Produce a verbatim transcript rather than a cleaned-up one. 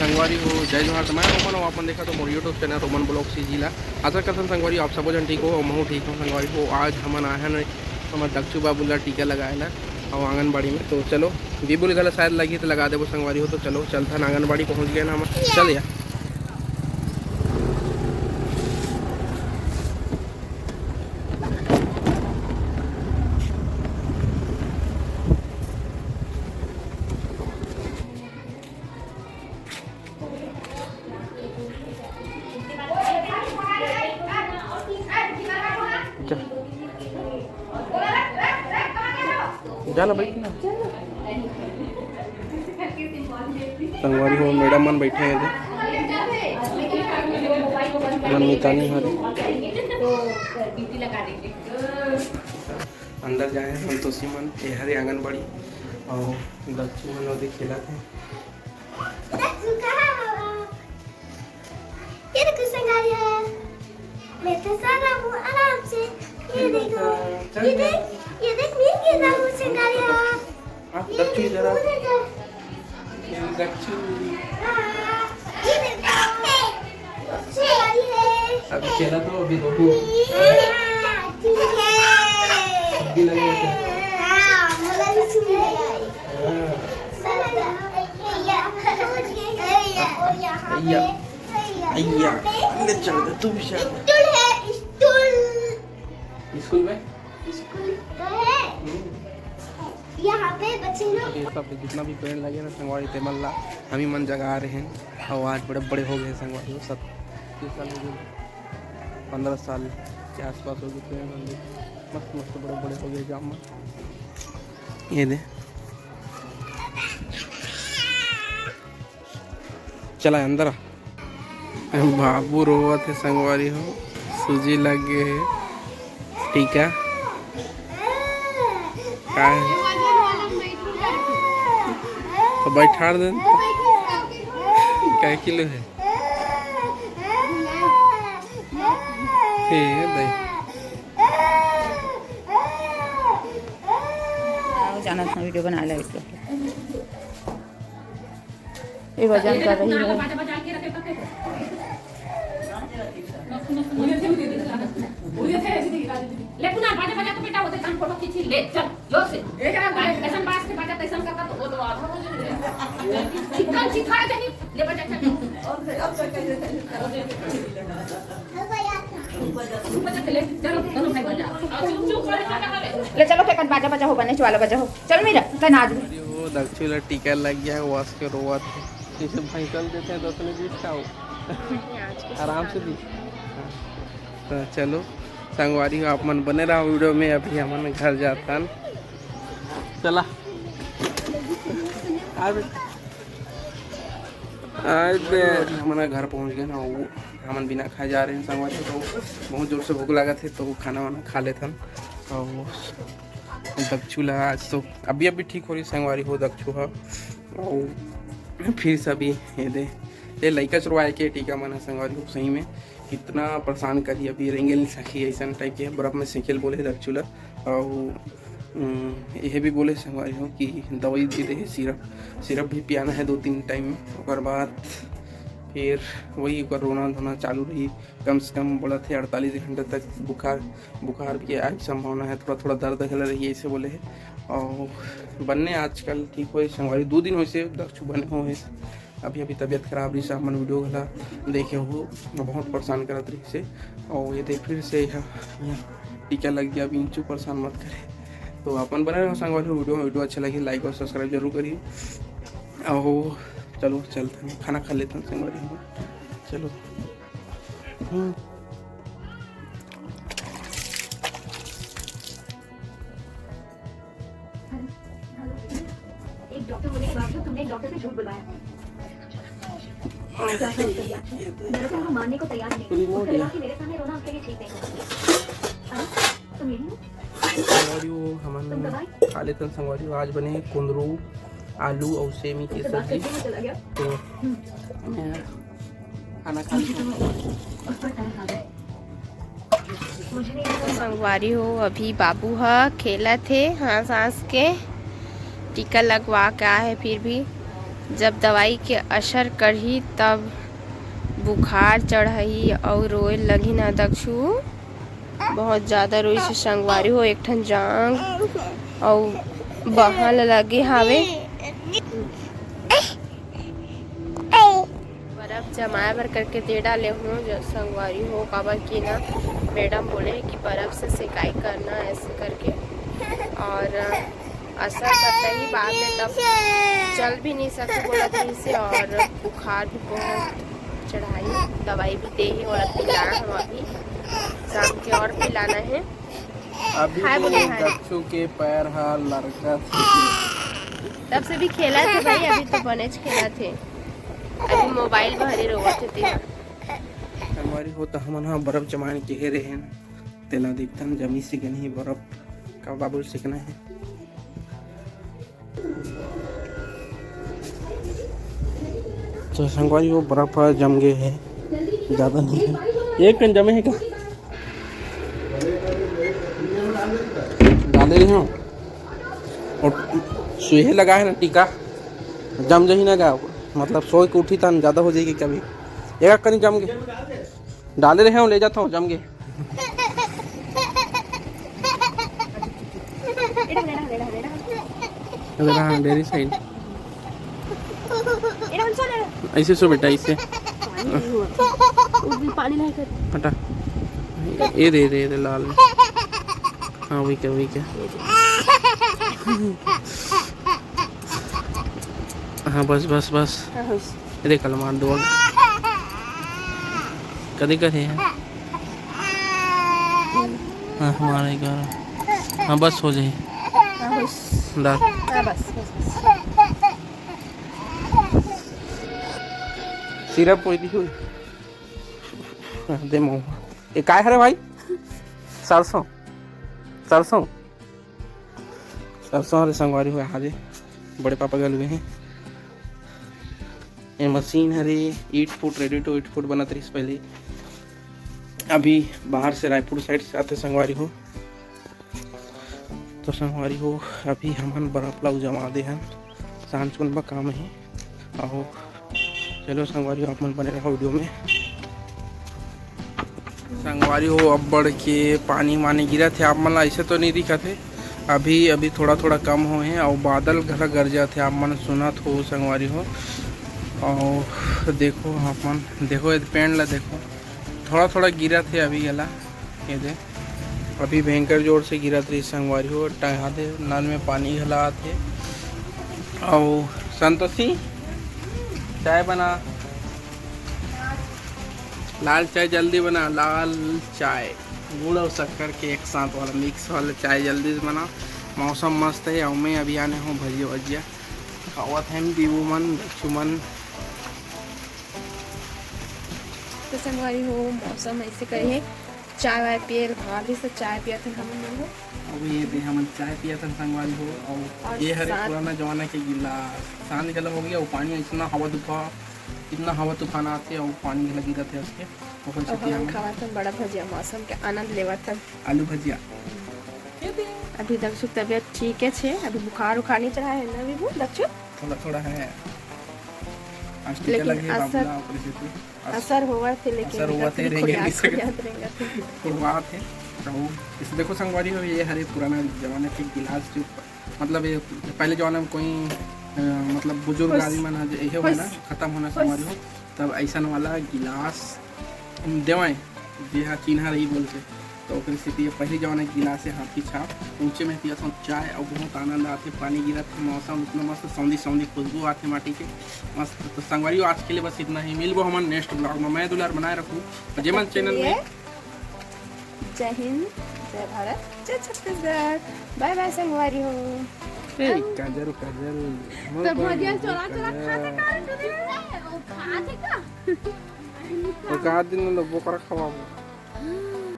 संगवारी हो, जय जोहार। तो मैं रोमन हूँ, अपन देखा तो मोर YouTube channel Roman blog CG ला। आशा करथन संगवारी हो, आप सबो जन ठीक हो और महू ठीक हूँ। संगवारी हो, आज हमन आए हन हमर दक्षू बाबू ला टीका लगाए ला और आंगनबाड़ी में। तो चलो, बीबू ल घला शायद लगी तो लगा देबो संगवारी हो। तो चलो चलथन, आंगनबाड़ी पहुँच गए ना हम। चल यार। जाना बैठ ना। संगवारी हो, मैडम मन बैठे हैं इधर। मन मितानी हरे। अंदर जाए हैं संतोषी मन, ये हरे आंगनबाड़ी और दक्षू मन ओदे खेलत हैं। ये देखो संगवारी हो, मैं तो सो रहा हूँ आराम से। ये देखो, ये देख, ये देख, मैं गिर रहा हूँ संगवारी हो। आप ये दक्षू देखो, जरा। ये देखो। ये दक्षू। हाँ, ये देखो। संगवारी है। अभी खेला तो अभी देखो। हाँ, ठीक है। अभी लगे थे। हाँ, मुझे भी सुन लगा। हाँ। भैया, भैया, ले चल दे, तू भी चल। स्टूल है, स्टूल। स्कूल में? स्कूल तो है। हम्म। यहाँ पे बच्चे लोग ये सब जितना भी पेड़ लगे ना संगवारी, तेमन ला हम ही मन जगा रहे हैं। और आज बड़े बड़े हो गए संगवारी, सब तीस साल हो गए, पन्द्रह साल के आसपास हो गए पेड़ मन। मस्त मस्त बड़े बड़े हो गए जाम मन। ये दे। चला अंदर आ। बाबू रोवत हे संगवारी हो, सूजी लग गए हे। टीका का हे? तो बैठार दे। कै किलो हे? हे भाई। जाना था वीडियो बना ले। ये वजन कर रही है। ले पुना बाजा बजा के बेटा, वो देख, हम फोटो खींची, ले चल जोर से। ऐसा बाज के बाजा तैसन करता तो वो तो आधा हो जाएगा। चिकन चिखा जानी, ले बजा चल। ले चलो फेकन बाजा बजा हो, गणेश वाला बजा हो। चल मेरा तनाज में। अरे वो दक्षिण ला टीका लग गया है, वास के रोवत है। जैसे भैंसल देते हैं तो उसने भी खाओ। आराम से दी। तो चलो संगवारी हो, आप मन बने रहो वीडियो में। अभी हमन घर जातन। चला। आ बेटा। आज हमन घर पहुंच गए ना, वो हमन बिना खाए जा रहे हैं संगवारी, तो बहुत जोर से भूख लगा थे, तो खाना वाना खा लेथन। और दक्षू ला आज तो अभी अभी ठीक हो रही संगवारी हो दक्षू हा। और फिर से अभी ये दे, ये लइका चुरवाए के टीका मन ह संगवारी हो, सही में कितना परेशान करी। अभी रेंगे नहीं सकी, ऐसा टाइप के बर्फ में सेकेल बोले दक्षू ला। और उम, यह भी बोले संगवारी हो कि दवाई दे दे है, सिरप, सिरप भी पियाना है दो तीन टाइम में। ओकर बाद फिर वही ओकर रोना धोना चालू रही। कम से कम बोला थे अड़तालीस घंटे तक बुखार, बुखार के आए के संभावना है, थोड़ा थोड़ा दर्द घला रही, ऐसे बोले है। और बन्ने आजकल ठीक होए संगवारी, दो दिन होइसे दक्षू बने हो है। अभी अभी तबीयत खराब रही, हमन वीडियो घला देखे हो, बहुत परेशान करत रही से। और ये देख फिर से यहाँ, यहाँ टीका लग गया, अभी इंचू परेशान मत करे। तो अपन बने रहो संगवारी वीडियो में, वीडियो अच्छा लगे लाइक और सब्सक्राइब जरूर करिए। और चलो चलते हैं, खाना खा लेते हैं संगवारी हम। चलो। हम्म। एक डॉक्टर होने के बावजूद तुमने एक डॉक्टर से झूठ बुलवाया। क्या समझ गया? मैं तो तुमको मानने को तैयार नहीं। उसके अलावा कि मेरे सामने रोना उसके लिए ठीक नहीं होगा। अरे, तो मेरी संगवारी हो, हमन खा लेथन संगवारी हो। आज बने हे कुंदरू, आलू और सेमी के सब्जी। तो मैं खाना खा लेथन। संगवारी हो, अभी बाबू ह खेलत हे हंस हंस के, टीका लगवा के आए हे, फिर भी जब दवाई के असर करही, तब बुखार चढ़ही अउ रोए लगही ना दक्षु। बहुत ज्यादा रोइस हे संगवारी हो, एक ठन जांग अउ बाहां ल लगे हावे। बर्फ जमाए बर करके दे डाले हूँ जो संगवारी हो, काबर कि ना मैडम बोले कि बर्फ से सेकाई करना ऐसे करके, और असर करता ही बाद में, तब चल भी नहीं सकते बोला थी इसे, और बुखार भी बहुत चढ़ाई, दवाई भी दे ही और पिलाना हम अभी शाम के और पिलाना है। अभी हाय भी बोले, हाय। दक्षु के पैर हा लड़का थे। तब से भी खेला थे भाई, अभी तो बनेच खेला थे, अभी मोबाइल भरे रोवत थे तेहा। संगवारी हो, तो हमन हा बर्फ जमाने के हे रहे हैं, तेला देखथन जमी से कि नहीं बर्फ, का बाबू सीखना है। तो संगवारी हो, बर्फ ह जम गए है, ज्यादा नहीं है, एक कन जमे है का, डाले रहे हो और सुहे लगा है ना टीका, जम जाही ना गा, मतलब सोए के उठी तहन ज्यादा हो जाएगी कभी, एक कनी जम गए, डाले रहे हो, ले जाता हूँ, जम गए। अगर हाँ, very side। ऐसे सो बेटा, ऐसे। पानी नहीं हुआ। उस दिन पानी नहीं कर। हटा। ये दे, ये दे, ये दे लाल में। हाँ, वही क्या, वही क्या। हाँ, बस, बस, बस। हाँ, बस। ये देख, कल मार दो। कदे करे हैं? हाँ, हमारे घर। हाँ, बस हो जाए। हाँ, बस। दा। हाँ, बस, बस, बस। सिरप कोई दी हुई। हाँ, दे मऊ। ये काय हरे भाई? सरसों। सरसों। सरसों हरे संगवारी हो, आज बड़े पापा गल हुए हैं। ये मशीन हरे, eat food, ready to eat food बनत रहिस पहले। अभी बाहर से, रायपुर side से आते संगवारी हो। तो संगवारी हो, अभी हमन बर्फ ला जमा दे हन, सांझ कुन बा काम ही। अहो, चलो संगवारी हो, आप मन बने रहो video में। संगवारी हो, अब्बड़ के पानी वानी गिरत हे, आप मन ला ऐसे तो नहीं दिखत हे। अभी, अभी थोड़ा थोड़ा कम होए हे और बादल घला गरजत हे, आप मन सुनत हो संगवारी हो। और देखो, आप मन देखो, ये पेड़ ला देखो, थोड़ा थोड़ा गिरत हे अभी गला। ये दे, अभी भयंकर जोर से गिरत रही संगवारी हो, टंगा दे, नल में पानी घला आत हे। और संतोषी, चाय बना, लाल चाय जल्दी बना, लाल चाय, गुड़ और शक्कर के एक साथ वाला, mix वाला चाय जल्दी से बना। मौसम मस्त है, और मैं अभी आने हूँ भजिया वजिया खावत हैं दीवू मन, दक्षु मन। तो संगवारी हो, मौसम ऐसे करे है, चाय वाय पिए भाग ही से चाय पियत हन हमन मन हो। अब ये दे हमन चाय पियत हन संगवारी हो, और और ये हरे साथ पुराना जमाना के गिलास, सांझ घला हो गया, और पानी इतना हवा तूफान, इतना हवा तूफान आते और पानी घला गिरत है उसके, ओकर अब सेती हमन हमन खावत हन बड़ा भजिया, मौसम के आनंद लेवत हन। आलू भजिया। अभी दक्षु के तबीयत ठीक है छे, अभी बुखार उखार नहीं चढ़ा है ना विभू दक्षु? थोड़ा थोड़ा है, आज टीका लेकिन लगे बाबू असर ला, ओकरे सेती। अस-, असर होवत हे, लेकिन असर होवत हे, रेंगे नहीं सकत। कोड़वात हे। तो इसे देखो संगवारी हो, ये हरे पुराना जमाना के गिलास जो, मतलब ये पहले जमाना में कोई, अ, मतलब बुजुर्ग आदमी मन ह जे, ये होना, खत्म होना संगवारी हो, तब ऐसन वाला गिलास देवय, जे हा चिन्हा रही बोल के। तो ओकरे सेती ये पहली जमाना के गिलास हे, हाथी छाप, ऊंचे में पियत हूँ चाय और बहुत आनंद आथे। पानी गिरत हे, मौसम इतना मस्त, सौंधी सौंधी खुशबू आथे माटी के, मस्त। तो संगवारी हो, आज के लिए बस इतना ही, मिलबो हमन next vlog में। मैं दुलार बनाए रखू और जे मन channel में। जय हिंद, जय भारत, जय छत्तीसगढ़। Bye bye संगवारी हो। ए, काजल, काजल, तो भजिया चोरा चोरा खाथे का रे? वो खाथे का? वो का दिन में बोकरा खवाबो।